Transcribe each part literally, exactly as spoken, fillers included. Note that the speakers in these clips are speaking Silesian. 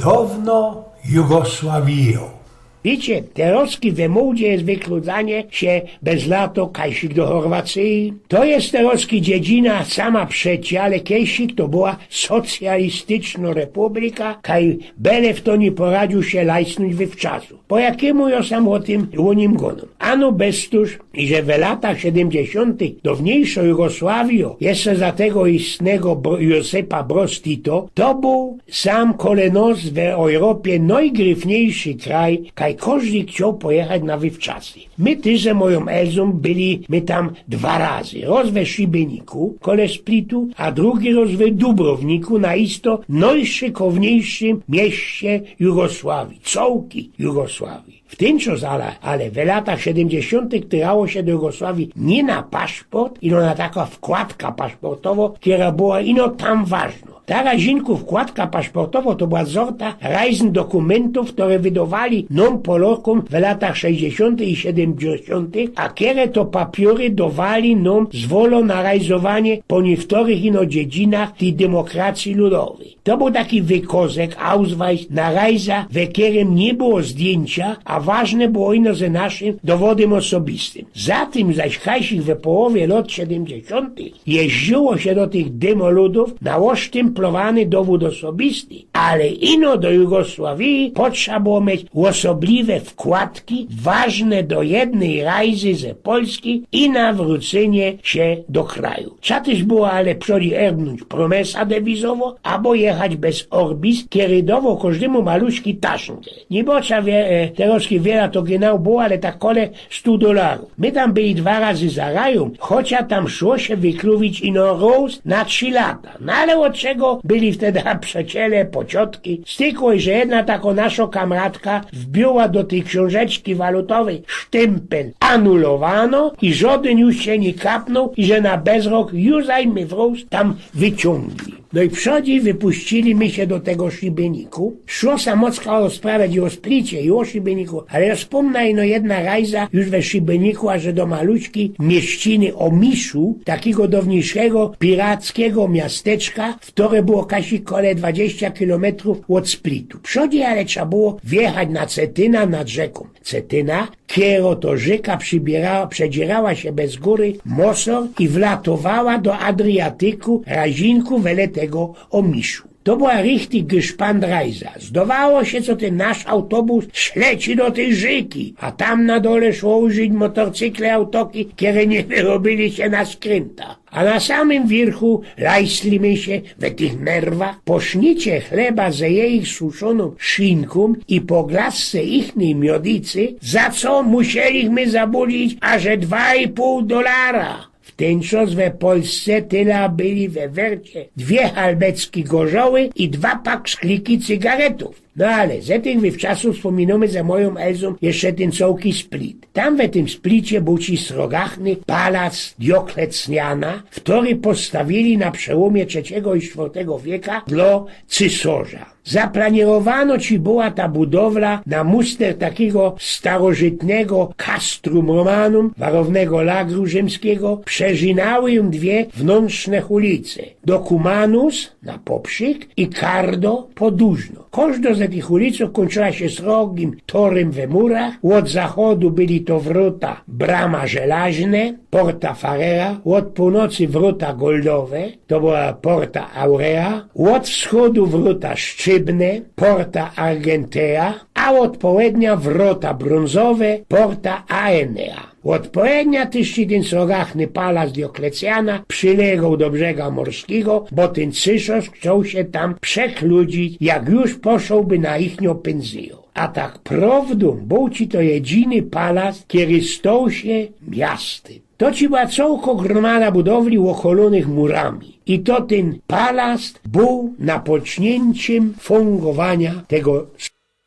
Downo Jugosławijo. Wiycie, terozki we modzie je wykludzanie sie bez lato kajsik do Chorwacyje. To je terozki dziedzina sama przecie, ale kejsik to była socjalistyczno republika, kaj Belew to niy poradziōł sie lajsnōńć we wczasu. Po jakimu jo sam ô tym, ô nim gōnōm. Ano bez tōż, iże we latach siedymdziesiōntych downiejszo Jugosławijo, jeszcze za tego istnego Bro-, Josepa Broz Tito, to bōł sam kole nos we Europie nojgryfniejszy kraj, kaj kożdy chcioł pojechać na we wczasy. My tyż ze mojōm Elzōm byli my tam dwa razy. Roz we Szybyniku, kole Splitu, a drugi roz we Dubrowniku, na isto nojszykowniejszym mieście Jugosławii, cołki Jugosławii. W tyn czas, ale, ale we latach siedymdziesiōntych tyrało sie do Jugosławii niy na paszport, ino na takŏ wkładka paszportowo, kiera była ino tam ważno. Ta razinku wkładka paszportowo to była zorta rajzn dokymyntōw, kere wydowali nōm Polokōm we latach sześćdziesiōntych i siedymdziesiōntych, a kere to papiory dowali nōm zwolo na rajzowanie po niyktorych ino dziedzinach tyj demokracyje ludowyj. To bōł taki wykozek, Ausweis, na rajza, we kerym niy było zdjyńcia, a ważne było ino ze naszym dowodym ôsobistym. Za tym zaś kajsik we połowie lŏt siedymdziesiōntych jeździło sie do tych dymoludōw na ôsztymplowany dowōd ôsobisty, ale ino do Jugosławii potrza było mieć ôsobliwe wkładki, ważne do jednyj rajzy ze Polski i na wrōcynie sie do kraju. Trza tyż było, ale przodzi erbnōńć promesa dewizowo, abo jechać bez orbis, kery dowoł kożdymu maluśki taszynka. Niy bŏ trza wie-, e, terozki wiela to genau było, ale tak kole stu dolarōw. My tam byli dwa razy za rajōm, chocia tam szło sie wykluwić ino roz na trzi lata. No ale ôd czego byli wtedy przeciele, pociotki? Stykło, że jedna takŏ naszŏ kamratka wbiła do tyj ksiōnżeczki walutowyj sztympel „anulowano” i żodyn już sie niy kapnōł i że na bezrok ju zajmy wrōz tam wyciōngli. No i przodzi wypuścili my sie do tego Szybyniku. Szło samocka rozprawiać i ô Splicie, i ô Szybyniku, ale jŏ spōmnã, ino jedna rajza już we Szybyniku, a że do maluśkij mieściny Ômiszu, takigo downiejszego pirackigo miasteczka, kere było kajsik kole dwadzieścia kilometrōw ôd Splitu. Przodzi ale trza było wjechać na Cetyna nad rzekōm Cetyna, kero to rzeka przebierała, przedzierała sie bez gōry Mosor i wlatowała do Adriatyku, razinku wele tego Ômiszu. To była richtig gyszpandrajza. Zdowało sie, co tyn nasz autobus śleci do tyj rzyki, a tam na dole szło użyć motorcykle, autoki, kere niy wyrobiyli sie na skrynta. A na samym wiyrchu lajsli my sie we tych nerwach po sznicie chleba ze jejich suszōnōm szinkōm i po glasce ichnyj miodycy, za co musieliśmy zapłacić aże dwa i pōł dolara. W tyn czas we Polsce tela byli we wercie dwie halbecki gorzoły i dwa paczkliki cygaretōw. No ale ze tych wywczasōw spōminōmy ze mojōm Elzōm jeszcze tyn cołki Split. Tam we tym Splicie bōł ci srogachny palac Dioklecjana, kery postawiyli na przełōmie trzecigo i sztwŏrtego wieka dlŏ cysŏrza. Zaplaniyowano ci była ta budowla na muster takigo starożytnego Castrum Romanum, warownego lagru rzymskigo, przerzinały jōm dwie wnōntrzne ulice. Documanus na poprzik i Cardo po dużno. Kożdo ze tych ulicōw kōńczyła sie srogim torym we murach. Ôd zachodu byli to wrōta Brama Żelaźne, Porta Farera, ôd pōłnocy wrōta Goldowe, to była Porta Aurea, ôd wschōdu wrōta Szczybne, Porta Argentea, a ôd połednia wrōta Brōnzowe, Porta Aenea. Ôd połednia tyż ci tyn srogachny palac Dioklecjana przilegoł do brzega morskigo, bo tyn cysŏrz chcioł sie tam przechludzić, jak już poszołby na ichniŏ pynzyjŏ. A tak prowdōm bōł ci to jedyny palac, kery stoł sie miastym. To ci była cołko grōmada budowli ôkolōnych murami. I to tyn palac bōł napoczniynczym fōngowania tego.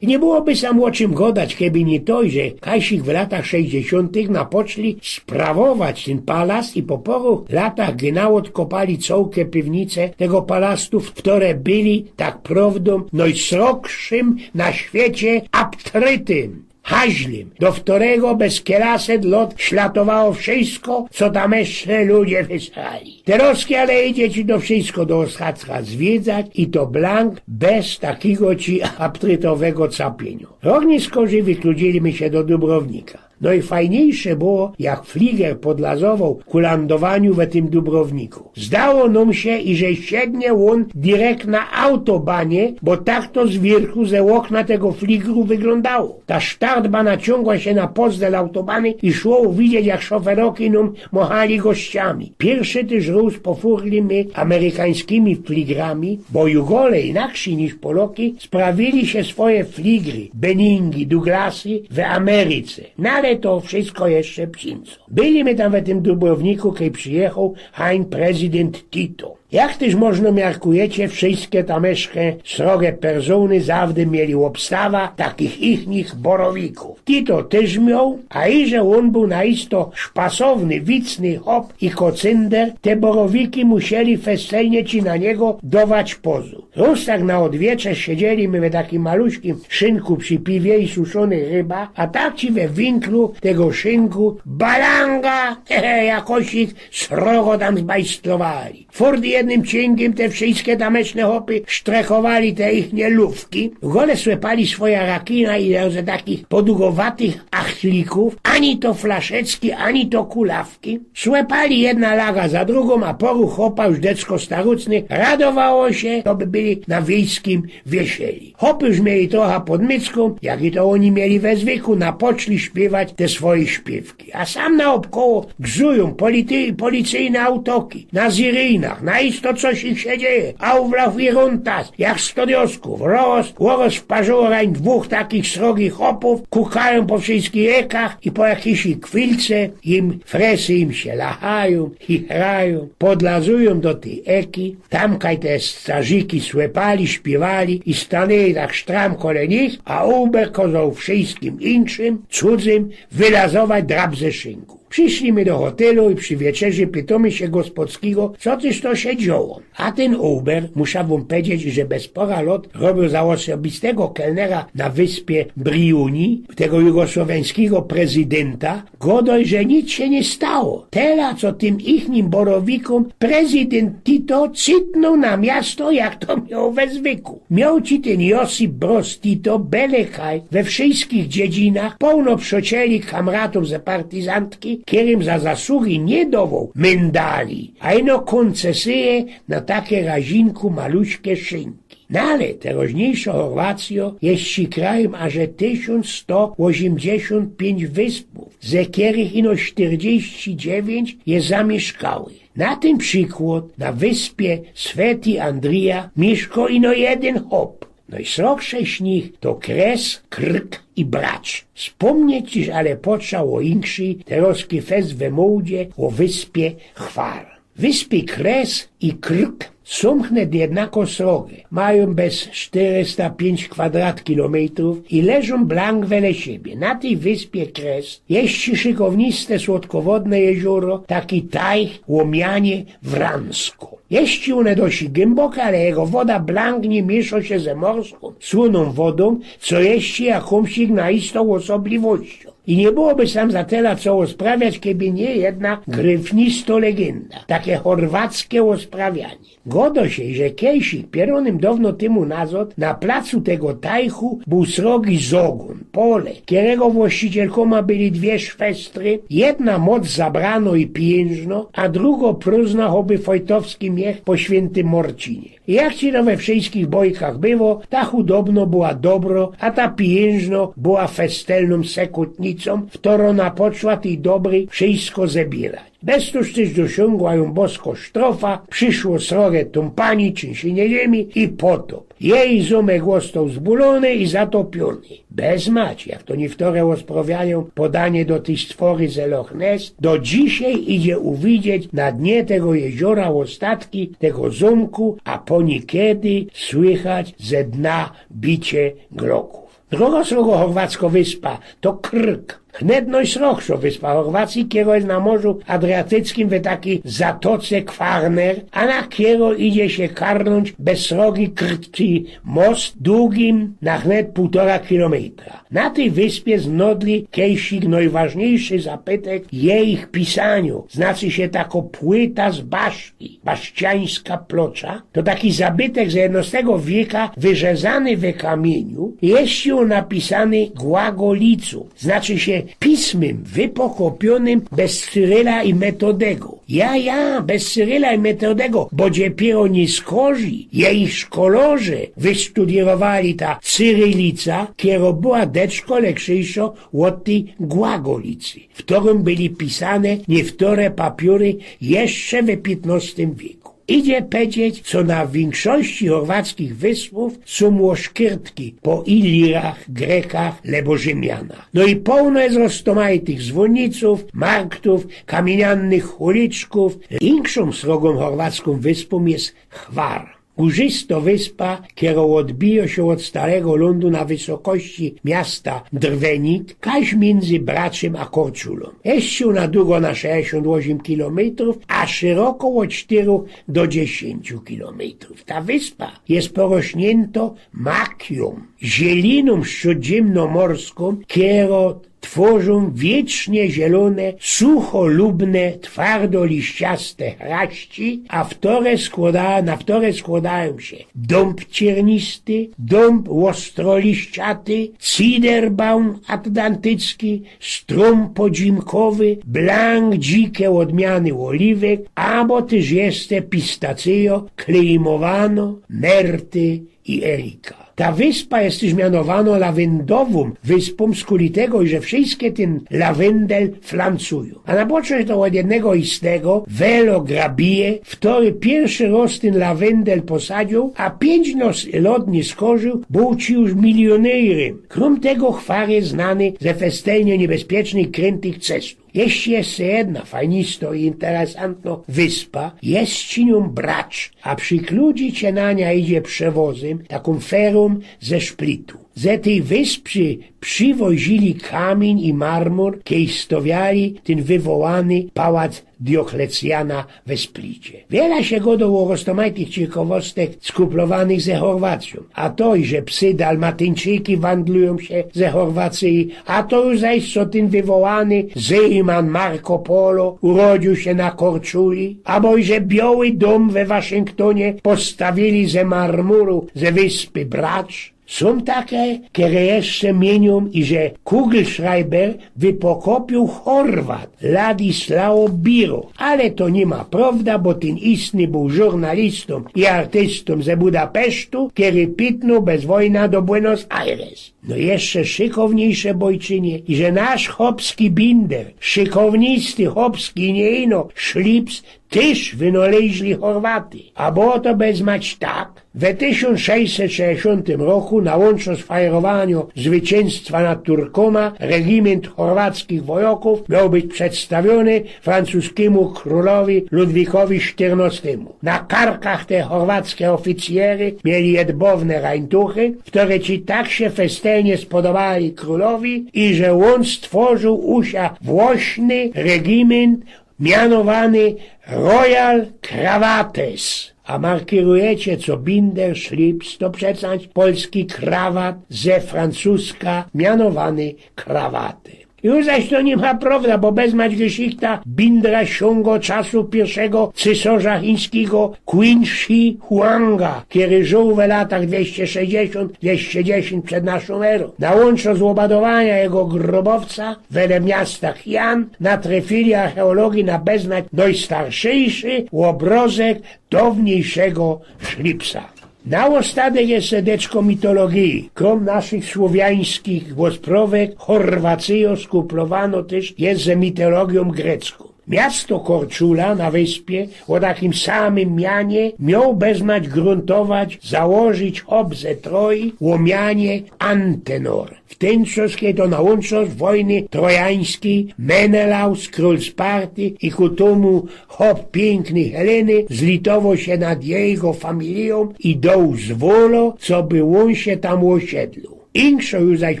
I niy byłoby sam ô czym godać, keby niy to, że kajsik w latach sześćdziesiōntych napoczli sprawować tyn palac i po paru latach genau ôdkopali cołke piwnice tego palastu, kere byli tak prowdōm nojsrogszym na świecie aptrytym. haźlym, do ftorego bez kielaset lot ślatowało wszysko, co tamyszne ludzie wysrali. Terŏzki ale idzie ci to wszysko do Ôstrzardzka zwiedzać i to blank bez takigo ci aptrytowego capiynio. Rok niyskorzij wykludzili my sie do Dubrownika. Nojfajniyjsze było, jak fliger podlazowoł ku landowaniu we tym Dubrowniku. Zdało nōm sie, iże siednie ôn direkt na autobanie, bo tak to z wiyrchu ze ôkna tego fligru wyglōndało. Ta sztartbana ciōngła sie na pozdel autobany i szło uwidzieć, jak szoferoki nōm mochali gościami. Piyrszy tyż rōz pofurli my amerykańskimi fligrami, bo Jugole inakszyj niż Poloki sprawili sie swoje fligry, Boeingi, Douglasy w Ameryce. No ale to wszysko jeszcze przińdzo. Byli my tam we tym Dubrowniku, kej przijechoł hań prezydynt Tito. Jak tyż możno miarkujecie, wszyske tamyszne srogie persōny zawdy mieli ôbstawa takich ichnych borowikōw. Tito tyż mioł, a iże ôn bōł naisto szpasowny, wicny chop i kocynder, te borowiki musieli festelnie ci na niego dować pozu. Rōz tak na ôdwieczerz siedzieli my we takim maluśkim szynku przi piwie i suszōnych rybach, a tak ci we winklu tego szynku balanga, hehe, jakosik srogo tam zbajstlowali. Furt jednym ciyngiym te wszyske tamyszne chopy sztrechowali te ichnie lufki, w gole słepali swoja rakina i ze takich podugowatych achlikōw, ani to flaszeczki, ani to kulawki. Słepali jedna laga za drugōm, a poru chopa, już decko starucny, radowało sie, to by byli na wiejskim wiesieli. Chopy już mieli trocha pod myckōm, jak i to ôni mieli we zwyku, napoczli śpiywać te swoje śpiywki. A sam naôbkoło gzujōm polity-, policyjne autoki, na ziryjnach, naisto coś ich sie dzieje, auflauf i runtas, jak sto dioskōw, roz, ôrozparzoło rań dwōch takich srogich chopōw, kukajōm po wszyskich ekach i po jakijś chwilce im fresy im sie lachajōm, chichrajōm, podlazujōm do tyj eki, tam kaj te starziki słepali, śpiywali i stanęli tak sztram kole nich, a Uber kozoł wszyskim inkszym, cudzym, wylazować drab ze szynku. Prziszli my do hotelu i przi wieczerzy pytōmy sie gospodskigo, co tyż to sie dzioło. A tyn Uber, musza wōm pedzieć, że bez pora lot robiył za ôsobistego kelnera na wyspie Briuni, tego jugosłowiańskigo prezydynta, godoł, że nic sie niy stało. Tela, co tym ichnim borowikōm prezydynt Tito cytnōł na miasto, jak to mioł we zwyku. Mioł ci tyn Josip Broz Tito bele kaj we wszyskich dziedzinach połno przocieli, kamratōw ze partyzantki, kerym za zasługi niy dowoł myndali, a ino kōncesyje na take razinku maluśke szynki. No ale teroźniyjszŏ Chorwacjŏ je ci krajym aże tysiōnc sto ôziymdziesiōnt piyńć wyspōw, ze kerych ino sztyrdzieści dziewięć je zamiyszkałych. Na tym przikłŏd na wyspie Sveti Andrija miyszkŏ ino jedyn chop. Nojsrogsze z nich to Kres, Krk i Bracz. Spōmnieć tyż ale potrza ô inkszyj, terŏzki fest we mōdzie, ô wyspie Chwar. Wyspy Kres i Krk sōm wnet jednako srogie. Majōm bez sztyrysta piyńć kwadrat kilometrōw i leżōm blank wele siebie. Na tyj wyspie Kres je ci szykowniste słodkowodne jezioro, taki tajch ô mianie Wransko. Je ci ône dość gymboke, ale jego woda blank niy miyszŏ sie ze morskōm, słōnōm wodōm, co je ci jakōmsik naisto ôsobliwościōm. I niy byłoby sam za tela co ôsprawiać, keby niy jedna gryfnisto legynda, take chorwackie ôsprawianie. Godo sie, że kejsik, pierōnym downo tymu nazŏd, na placu tego tajchu bōł srogi zogōn, pole, kerego właścicielkōma byli dwie szwestry, jedna moc zabrano i piyńżno, a drugo prōżna, choby fojtowski miech po świyntym Morcinie. Jak ci to we wszyskich bojkach było, ta chudobno była dobro, a ta piyńżno była festelnōm sekutnicōm, wtorŏ napoczła tyj dobryj wszysko zebierać. Bez tōż tyż dosiōngła jōm bosko sztrofa, prziszło srogie tōmpanie trzynsiynio ziymie i potop. Jeji zōmek ôstoł zbulōny i zatopiōny. Bez mać, jak to niyftory ôsprawiajōm podanie do tyj stwory ze Loch Ness, do dzisiej idzie uwidzieć na dnie tego jeziora ôstatki tego zōmku, a po niykiedy słychać ze dna bicie grokōw. Drugŏ srogo chorwacko wyspa to Krk. Hnet nojsrogszo wyspa Chorwacyje, kero je na Morzu Adriatyckim, we takij zatoce Kwarner, a na kero idzie sie karnōńć bez srogi krtki most, dugim na hnet pōłtora kilometra. Na tyj wyspie znodli kejsik nojważniejszy zapytek jejich pisaniŏ, znaczy sie tako płyta z Baszki, baszckińsko-płocka, to taki zabytek z jednŏstego wieka, wyrzezany we kamiyniu, je sie napisany głagolicōm, znaczy sie pismym wypokopiōnym bez Cyryla i Metodego. Ja, ja, bez Cyryla i Metodego, bo dopiyro niyskorzij jejich szkolŏrze wystudirowali ta cyrylica, kero była deczko lepszyjszŏ ôd tyj głagolicy, w kerym byli pisane niywtore papiōry jeszcze we piytnŏstym wieku. Idzie pedzieć, co na wiynkszości chorwackich wyspōw sōm ôszkyrtki po Ilirach, Grekach lebo Rzimjanach. No i połno je roztōmajtych zwōnnicōw, marktōw, kamiyniannych uliczkōw. Inkszōm srogōm chorwackōm wyspōm je Hwar. Gōrzysto wyspa, kero ôdbijŏ sie ôd starego lōndu na wysokości miasta Drwenik, kajś miyndzy Braczym a Korczulōm. Je sie ôna dugo na sześćdziesiōnt ôziym kilometrōw, a szyroko ôd sztyru do dziesiyńciu kilometrōw. Ta wyspa je porośniynto makijōm, zielinōm śrōdzimnomorską, kero tworzōm wiecznie zielōne, sucholubne, twardoliściaste hraści, a wtore skłŏda-, na wtore skłŏdajōm sie dōmb cierniysti, dōmb ôstroliściaty, ciderbaum atlantycki, strōm podzimkowy, blank dzike ôdmiany ôliwek, abo tyż jeszcze pistacyjo, klejmowano, merty i erika. Ta wyspa je tyż mianowanŏ lawendołōm wyspōm, skuli tego, iże wszyjske tyn lawendel flancujōm. A na pocznijmy ôd jednego istnego, Velo Grabie, wtory piyrszy rŏz tyn lawendel posadziōł, a piyńć lŏt niy skorzōł, bōł już miliyōnerym. Krōm tego Hwar je znany ze festelnie niebezpiecznych, kryntych cestōw. Je jeszcze jedna fajnistŏ i interesantnŏ wyspa, je sie niōm Bracz, a przikludzi sie na niã idzie przewozym, takōm ferōm ze Szplitu. Ze tyj wyspy prziwozili kamiyń i marmōr, kej stŏwiali tyn wywołany pałac Dioklecyjana we Szplicie. Wiela sie gŏdŏ ô roztōmajtych ciekawostek skuplowanych ze Chorwacyjōm. A to, iże psy dalmatyńczyki wandlujōm sie ze Chorwacyje, a to już zaś, co tyn wywołany Zejman Marco Polo urodziył sie na Korczuli, abo iże Bioły Dōm we Waszyngtonie postawiyli ze marmuru ze wyspy Bracz. Sōm take, kere jeszcze miyniōm, iże Kugelschreiber wypokopiōł Chorwat Ladislao Biro, ale to niy ma prŏwda, bo tyn istny bōł żurnalistōm i artystōm ze Budapesztu, kery pitnōł bez wojna do Buenos Aires. No jeszcze szykowniejsze bojczynie, iże nasz chopski binder, szykownisty chopski, niy ino, szlips, tyż wynŏleźli Chorwaty. A było to bezmać tak, we tysiōnc sześćset sześćdziesiōntym roku na łōnczo sfajerowaniŏ zwyciynstwa nad Turkōma regimynt chorwackich wojŏkōw mioł być przedstawiōny francuskimu krōlowi Ludwikowi sztyrnŏstymu. Na karkach te chorwackie ôficjery mieli jedbowne rańtuchy, wtore ci tak sie festelnie spodobali krōlowi, iże ôn stworzōł u sia włośny regimynt mianowany Royal Cravates. A markirujecie, co binder, szlips, to przecież polski krawat ze francuska mianowany krawaty. Już zaś to niy ma prŏwda, bo bezmać geszichta bindra siōngŏ czasu piyrszego cysŏrza chińskigo Qin Shi Huanga, kery żōł we latach dwieście sześćdziesiōnt, dwieście dziesiyńć przed naszōm erōm. Na łōnczo z ôbadowaniã jego grobowca wele miasta Hian natrefiyli archeologije na bezmać nojstarsziyjszy ôbrŏzek downiyjszego szlipsa. Na ôstatniyk jeszcze deczko mitologije. Krōm naszych słowiańskich gosprŏwek, Chorwacyjŏ skuplowano tyż je ze mitologiōm greckōm. Miasto Korczula na wyspie ô takim samym mianie mioł bezmać grōntować, założyć chop ze Troi ô mianie Antenor. W tyn czas, kej to na łōnczo wojny trojańskij Menelaus, krōl Sparty, i ku tymu chop piyknyj Heleny zlitowoł sie nad jego familijōm i doł zwolō, coby ôn sie tam ôsiedlił. Inkszŏ już zaś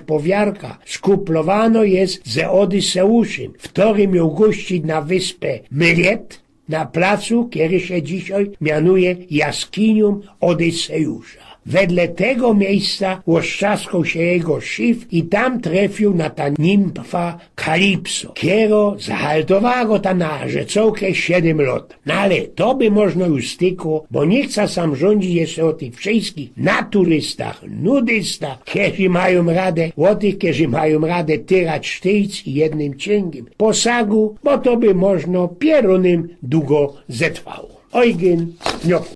powiarka skuplowano je ze Odysseuszym, wtory mioł gościć na wyspie Myriet, na placu, kery sie dzisiej mianuje jaskiniōm Odyseusza. Wedle tego miyjsca ôstrzaskoł sie jego szyf i tam trefiōł na ta nimfa Kalipso, kero zahaltowała go ta na rzecołkach siedym lot. No ale to by można już stykło, bo niy chca sam żōndzić jeszcze ô tych wszyskich naturystach, nudystach, kerzy majōm radã, ô tych, kerzy majōm radã tyrać sztyjc i jednym ciyngiym po sagu, bo to by można pierōnym dugo zetrwało. Ojgyn Niop.